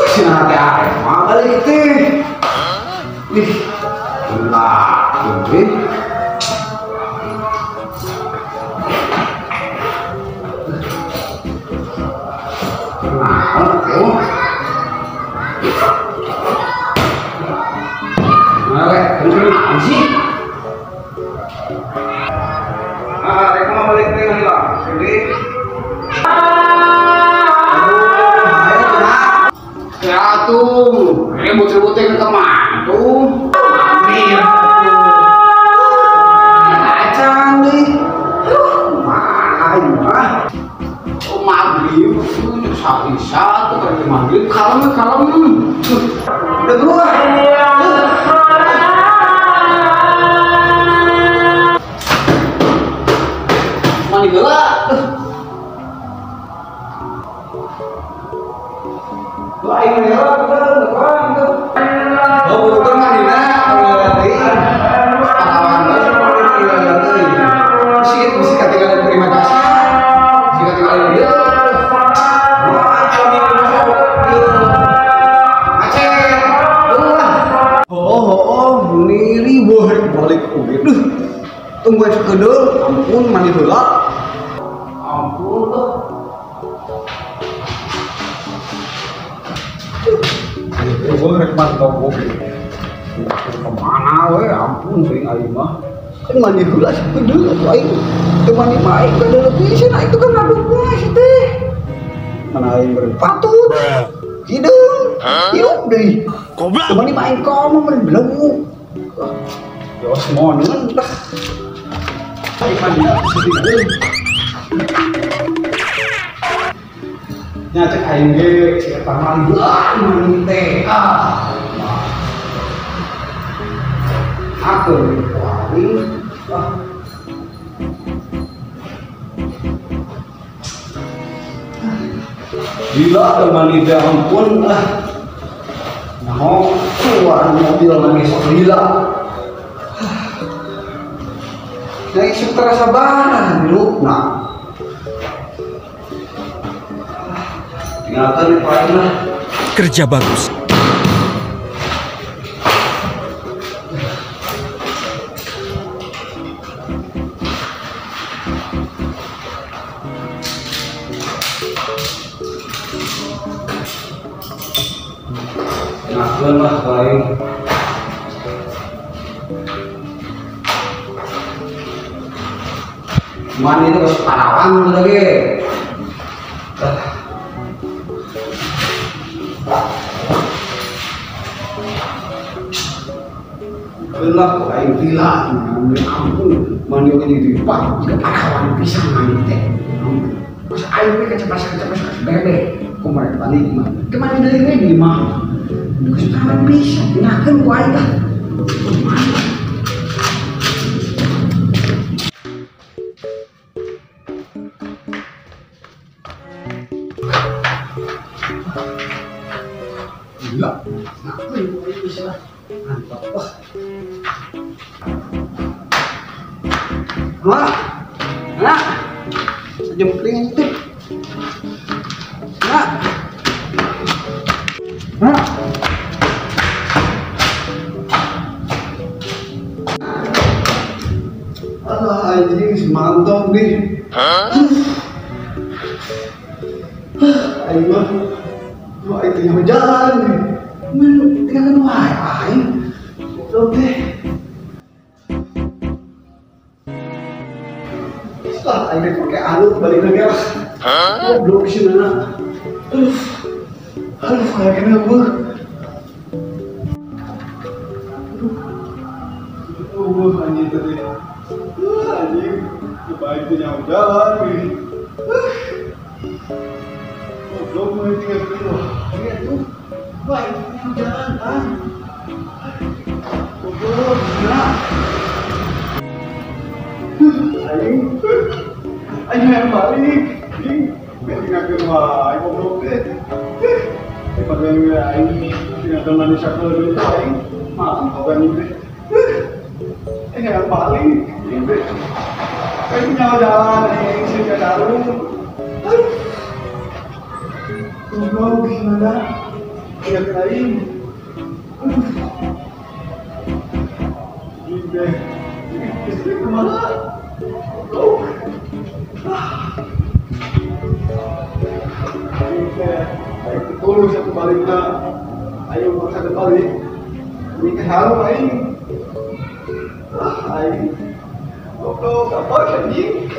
Sina teh arek mah balik teh. Ih, lah, ini. Nah, oh. Nah, rek, kenapa sih? Ah, rek mah balik teh heula. Sini. Ya tuh, ribut-ributnya ke kemana tuh? Amir, acan nih, mana ini mah? Oh maghrib, bisa tuh kalau maghrib, kalem kalem, udah keluar. Mandi heula. Aing heula bener oh bukan mandina deui pahlawan deui bisi katinggalan terima kasih bisi katinggalan ieu macet oh niri wah balik oge duh tungguan sakedeung ampun mandi heula ampun tuh. Gue rek mantau kopi. Kemana we? Ampun sering aing mah. Kan mandi heula sakedeung atuh aing. Teu mandi mah aing kada pisan aing tuh kan ngaduk wae si teh. Mana aing beureum patut. Hideung. Hirup deui. Goblok. Teu mandi mah aing komo meureun belenggu. Ya semoneun lah. Aing mandi sakedeung. Nya cek aing ge si eta mah mandi teh. Ah. Aku aing. Ah. Gila teu mandi teh ampun ah. Naon keluar mobil nangis gila. Nah, isuk terasa barang dilupna. Tinggalkan paling lah. Kerja bagus. Tinggalkan lah paling. Mandi itu harus pahlawan lagi. Gelap aing gila ampun mandi oge di depan jika pahlawan pisan mandi teh pas aing teh kecepatan bebe kumaha balik mah kemana deui we di imah geus pahlawan pisan dinakeun ku aing lah. Gila, nakeun ku aing bisa lah. Mantap. Wah. Wah. Nah. Jempling itu. Nah. Nah. Alah anjing mantap nih. Hah? Aing mah. Wah, itu yang jalan nih. Men, tinggalkan wae aing. Goblok deh. Setelah aing pakai alut balik lagi lah. Goblok sih nana. Aduh. Aduh, kayak kena gua. Aduh, anjing tadi. Anjing, coba itu nyawa jalan nih. Goblok mau tinggal keluar. Ini tuh. Wah, itu yang jalan kan. Goblok, gila. Aing. Aing yang balik. Aing tinggalkeun wae goblok teh. Daripada aing tinggalkeun manusia keluar itu aing mantap anjing teh. Aing yang balik. Aing teh. Aing nyawa jalan aing sih ka darung. Aduh. Goblok gimana? Ya aing. Aduh. Ini deh. Istri kumaha? Goblok. Ah. Aing teh, aing teh tulus satu balikna. Ayo maksa balik. Ini teh halu aing. Ah, aing. Goblok, apa anjing?